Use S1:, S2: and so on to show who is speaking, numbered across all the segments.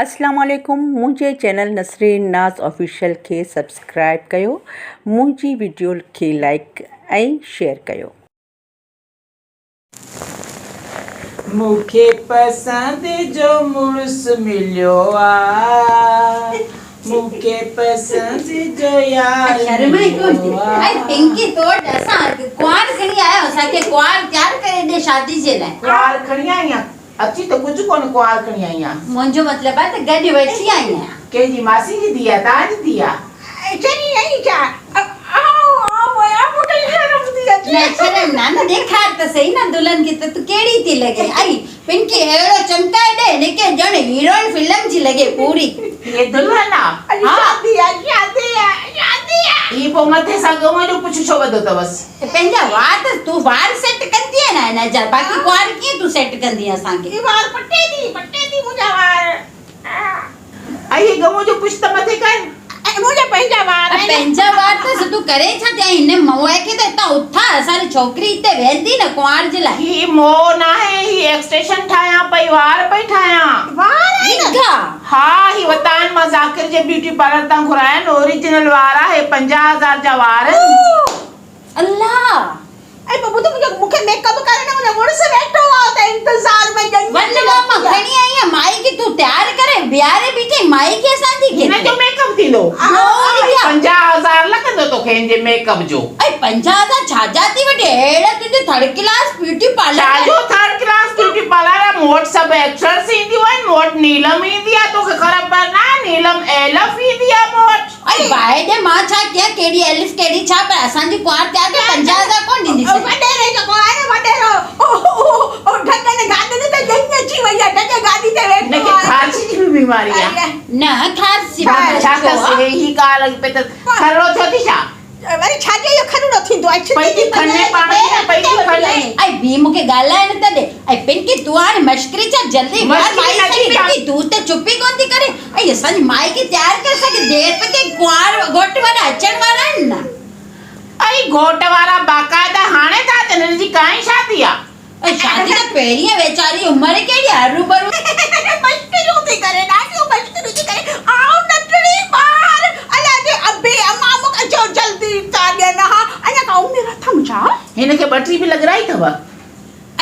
S1: اسلام عليڪم منهنجي چينل نسرين ناز آفيشل کي سبسڪرائب ڪيو منهنجي وڊيو کي لائڪ ۽ شيئر ڪيو.
S2: مون کي پسند جو مڙس مليو آ مون کي پسند جو يار
S3: شرم ئي
S2: مليو
S3: ڪونه ٿي.
S2: آ.
S3: ائي پنڪي تو وٽ اسان ڪنوار کڻي آيا آهيون اسان کي ڪنوار تيار ڪري ڏي شادي جي لاء.
S2: ڪنوار کڻي آئي آن اچي ته ڪجهه ڪونه ڪنوار کڻي آئي آن.
S3: منهنجو مطلب آهي ته گڏ وٺي آئي آهيان.
S2: ڪنهن جي ماسي جي ڌيء آ توهان جي ڌيء آ.
S4: چري آهين ڇا؟ آئون آئون آهيان مون کي شرم ٿي اچي.
S3: نه شرم نه نه ڏيکار ته سهي نه دلهن کي ته تون ڪهڙي ٿي لڳين. ائي پنڪي اهڙو چمڪائي ڏي هن کي ڄڻ هيروئن فلم جي لڳي پوري.
S2: هيء دلهن آ.
S4: اڄ شادي آ شادي آ شادي آ.
S2: هي پوء مٿي سان ڳئونء جو پڇ ڇو ٻڌو اٿوس؟
S3: ته پنهنجا وار ته تون وار سيٽ ڪندينء نه هن جا باقي ڪنوار ڪيئن تون سيٽ ڪندينء اسان کي.
S4: هي وار پٽي ٿي پٽي ٿي منهنجا وار.
S2: ائي هي ڳئونء جو پڇ ته مٿي ڪر.
S4: ائي منهنجا پنهنجا وار آهن.
S3: پنهنجا وار ته سڌو ڪري ڇا ٿي ۽ هن موء کي ته هتان اٿار اسان جي ڇوڪري هتي ويهندي نه ڪنوار جي لاء.
S2: هي موء ناهي هي ايڪسٽيشن ٺاهيان پئي وار پئي ٺاهيان.
S4: وار آهن.
S3: وگها.
S2: ها هي وتان مان ذاڪر جي بيوٽي پارلر تان گهرايا آهن اوريجنل وار آ هي 50 هزار جا وار آهن.
S3: الله.
S4: اي بابو ته منهنجو مون کي ميڪ اپ ڪرڻ منهنجو مڙس ويٺو آ اتي انتظار ۾ ڄڃ
S3: وڃ مان مان کڻي آئي آهيان مائي کي تون تيار ڪري بيهاري بيٺي مائي کي اسان جي کي
S2: هن جو ميڪ اپ ٿيندو 50 هزار لڳندو توکي هن جي ميڪ اپ جو.
S3: اي 50 هزار ڇا جا ٿي وٺي اهڙا تنهنجو ٿرڊ ڪلاس بيوٽي پارلر
S2: ڇا جو ٿرڊ ڪلاس بيوٽي پارلر آ مون وٽ سڀ ايڪٽرس اينديون آهن مون وٽ نيلم ايندي آ توکي خبر ناهي نيلم ايلف ايندي آ مون وٽ.
S3: اي باهه ڏي مان ڇا ڪيان ڪهڙي الف ڪهڙي ڇا پر اسان جي ڪنوار تيار ڪر 50 هزار ڪونه ڏينديسين.
S4: وڏيري جيڪو آهي نه وڏيرو اهو ڍڳن گاڏين تي ڄڃ اچي وئي آهي ڍڳ گاڏي تي
S2: هن
S4: ويٺو
S2: کي
S4: آهي.
S2: خارش جي به بيماري آهي.
S3: نه خارش جي بيماري
S2: ڇا
S3: ڇو
S2: اٿس
S3: آ؟
S2: هي هي ڪا لڳي پئي اٿس کرڙو ٿيو ٿي ڇا؟
S4: وري ڇا جو اهو کرڙو ٿيندو آهي
S2: پئي
S4: ڇتي
S2: ٿي
S4: جي
S2: کني
S4: پنجڙي
S2: پاڻ
S4: جي
S2: کي
S4: پير
S2: پئي ٿي
S4: ڪٿي وٺي
S2: کني.
S4: وڃي.
S3: اي بي مون کي ڳالهائڻ ته ڏي. اي پنڪي تون هاڻي مشڪري ڇا جلدي ويهار
S2: مشڪري
S3: مائي
S2: نه
S3: سان
S2: ٿي ڪيان.
S3: پنڪي تون ته چپ ئي ڪونه ٿي ڪرين. اي اسان جي مائي کي تيار ڪر اسان کي دير پئي ٿئي ڪنوار گهوٽ وارا اچڻ وارا آهن نه.
S2: اي گهوٽ وارا باقاعده هاڻي ٿا اچن هن جي ڪائين شادي آ.
S3: اي شادي ته پهرين ويچاري عمر ڪهڙي آ هروڀرو.
S4: مشڪريون ٿي ڪري ڏاڍيون مشڪريون ٿي ڪري آئون ننڍڙي ٻار الاء جي ابي امان مون کي چيو جلدي ٿا ڏين ها اڃا ڪا عمر اٿم ڇا.
S2: هن کي ٻٽي به لڳرائي اٿو.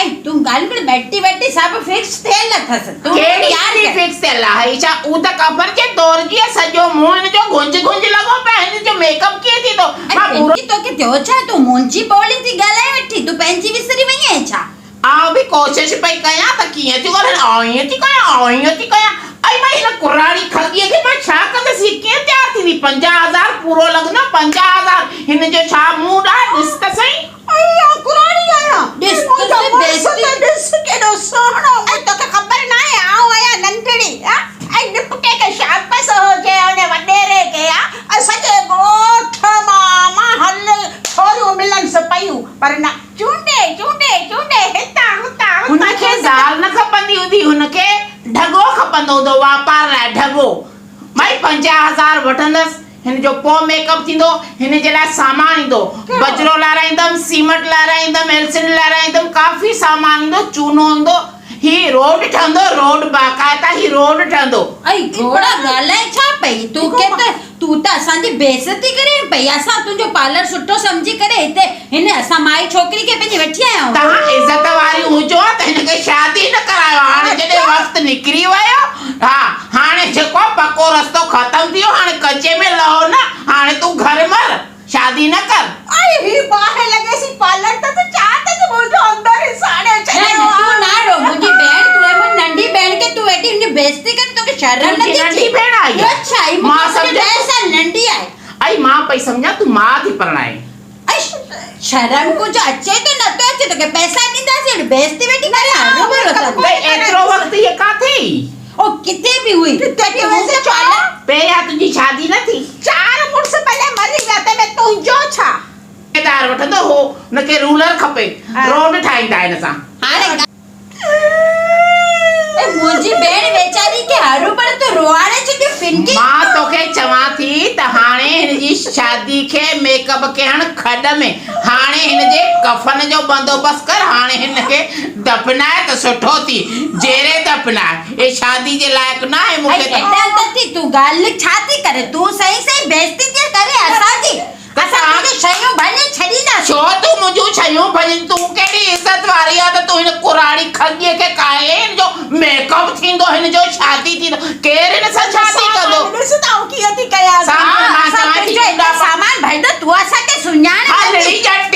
S3: اي تون ڳالهه ڪر ٻٽي وٽي سڀ فڪس ٿيل اٿس تون
S2: ڪهڙي
S3: تيار
S2: ٻٽي
S3: ڪر.
S2: فڪس ٿيل آ هي ڇا اود ڪفر جي دور جي آ سڄو منهن هن جو گهنج گهنج لڳو پيو آ هن جو ميڪ اپ ڪيئن ٿيندو
S3: اي
S2: مان پورو.
S3: پنڪي توکي ٿيو ڇا تون منهنجي ٻولي ٿي ڳالهائين ويٺي تون پنهنجي وسري وئي آهين ڇا.
S2: آئون به ڪوشش پئي ڪيان ته ڪيئن ٿيون ڳالهائين آئون ائين ٿي ڪيان آئون ائين ٿي ڪيان ائي مان هن ڪراڙي کڳيء کي مان ڇا ڪندس هي ڪيئن تيار ٿيندي 50 هزار پورو لڳندو 50 هزار هن جو ڇا منهن ڏانهن ڏس ته سهي.
S4: ائي آئون ڪراڙي آهيان.
S3: ڏس ته
S4: منهنجو
S3: سهي
S4: مڙس
S3: بيستي.
S4: ته ڏس ڪيڏو سهڻو. ائي توکي خبر ناهي آئون آهيان ننڍڙي ها ائي نپٽي کي شابس هجي ان وڏيري کي ها ائي سڄي ڳوٺ مان مان هل ڇوريون ملنس پيون پر نه چونڊي چونڊي چونڊي هتان هتان
S2: هن
S4: هتان
S2: کي
S4: چونڊي.
S2: زال نه کپندي هوندي هن کي ڍڳو کپندو هوندو واپار لاء ڍڳو. مائي 50 هزار وٺندس هن جو پوء ميڪ اپ ٿيندو هن جي لاء سامان ايندو بجرو لارائيندم سيمٽ لارائيندم ايلسنڊ لارائيندم ڪافي سامان ايندو چونو ايندو هي روڊ ٺهندو روڊ باقاعده هي روڊ ٺهندو.
S3: اي گهوڙا ڳالهائين ڇا پئي تون کي ته تون ته اسان جي بيعزتي ڪرين پئي اسان تنهنجو پارلر سٺو سمجهي ڪري هتي هن اسان مائي ڇوڪري کي پنهنجي وٺي آيا آهيون.
S2: توهان عزت واريون هجو ها ته هن کي شادي نه ڪرايو ها هاڻي جڏهن وقت نڪري ويو ها هاڻي جيڪو آ پڪو رستو ختم ٿي ويو هاڻي ڪچي ۾ لهو نه هاڻي تون گهر مر شادي نه ڪر.
S4: ائي هي باهه لڳيسي پارلر ته ته چا ته منهنجو اندر ئي ساڙي
S3: نه
S4: ڇڏيو
S3: نه
S4: آ.
S3: تون نه رو منهنجي ڀيڻ تون ۽ منهنجي ننڍي ڀيڻ کي تون ويٺي هن جي بيعزتي ڪرين توکي شرم
S2: تنهنجي
S3: نٿي اچي
S2: ننڍي ڀيڻ آئي
S3: ٻيو
S2: آ
S3: ڇا هي مون
S2: مان
S3: کان
S2: سمجهيو
S3: 10 سال ننڍي آهي.
S2: ائي مان پئي سمجهان تون ماء ٿي پرڻائين.
S3: ائي شرم ڪجهه اچي ٿو نه ٿو اچي توکي پئسا ڏينداسين اهڙي بيعزتي ويٺي ڪرين هروڀرو
S2: ته
S3: سڀ.
S2: ايترو وقت هيء ڪاٿي هئي؟
S3: او ڪٿي به هئي.
S4: ڪٿي به
S3: تون
S4: هئس
S3: ته
S4: ڇا؟
S3: پارلر.
S2: پهريان تنهنجي شادي نه ٿي؟
S4: چار مڙس ڀلي مري ويا تنهن ۾ تنهنجو ڇا؟
S2: ٺيڪيدار وٺندو هو هن کي رولر کپي روڊ ٺاهيندا هن سان.
S3: هاڻي اي منهنجي ڀيڻ ويچاري کي هروڀرو تون روئاڙي ڇڏيو پنڪي.
S2: مان توکي چوان ٿي ته هاڻي هن جي شادي کي ميڪ اپ. ميڪ اپ کي هڻ کڏ ۾. هاڻي هن جي ڪفن جو بندوبست ڪر. هاڻي هن کي دفناء ته سٺو ٿي. جيئري دفناء. هي شادي جي لائق ناهي. مون کي ته.
S3: هيڏانهن ته ٿي تون ڳالهه ڇا ٿي ڪرين؟ تون صحيح صحيح بيعزتي ٿي ڪرين اسان جي. اسان تنهنجون شيون ڀڃي ڇڏينداسين.
S2: ڇو تون منهنجون شيون ڀڃين؟ تون ڪهڙي عزت واري آ ته تون هن ڪراڙي کڳيء کي ڪاهي هن جو ميڪ اپ ٿيندو، هن جو شادي ٿيندو، ڪير هن سان شادي ڪندو؟
S4: سامان ڏس ته آئون ڪيئن ٿي ڪيان.
S2: سامان
S3: ها
S2: مان
S3: اسان
S2: چوان ٿي
S3: تنهنجو ايڏو سامان ڀڃندو تون اسان کي سڃاڻ
S2: ها
S3: ڪندي.
S2: لڙي ڄٽ.